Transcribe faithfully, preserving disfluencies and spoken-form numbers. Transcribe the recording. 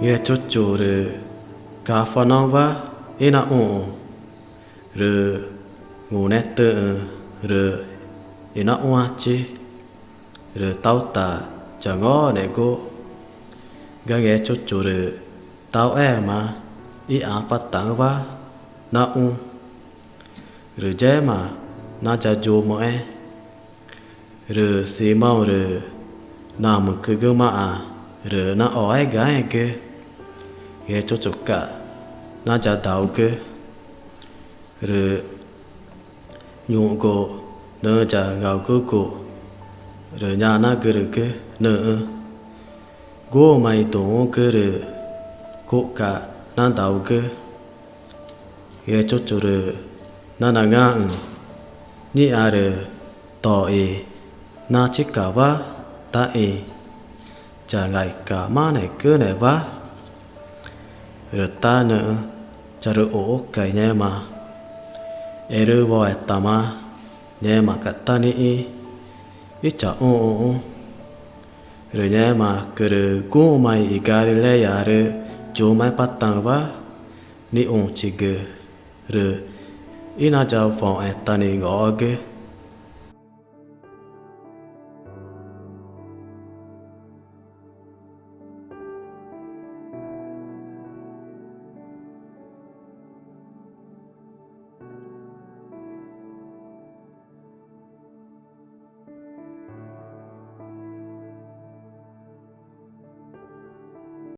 Ngechuchu rü Cafanáuwa ínaxũxü̃, rü ngunetüxü̃ rü inaxũãchi, rü tauta yangonegu ga Ngechuchu rü taúema íxãpataxü̃wa naxũ. Rü yéma nayayumüxẽ, rü Simáũ rü namücügümaã rü naxoegaãẽgü Ngechuchuca̱x nayadaugü. Rü ñuxgu nüxü̃ yangaugügu rü ñanagürügü nüxü̃: —Guxü̃ma i duü̃xü̃gü rü cuxca̱x nadaugü. Ngechuchu rü nanangãxü̃: —Ngĩxã rü to i nachicawa taxĩ, yangaicamaã negünewa. Rü tá nüxü̃ charüxuxü̃ca̱x i ngẽma erü woetama ngẽmaca̱x tá nixĩ íchaxũxü̃xü̃. Rü ngẽmaãcü rü guxü̃ma i Galiléaarü yumüxẽpataxü̃wa nixũchigü, rü ínayawoxẽtanüxü̃ i ngoxogü.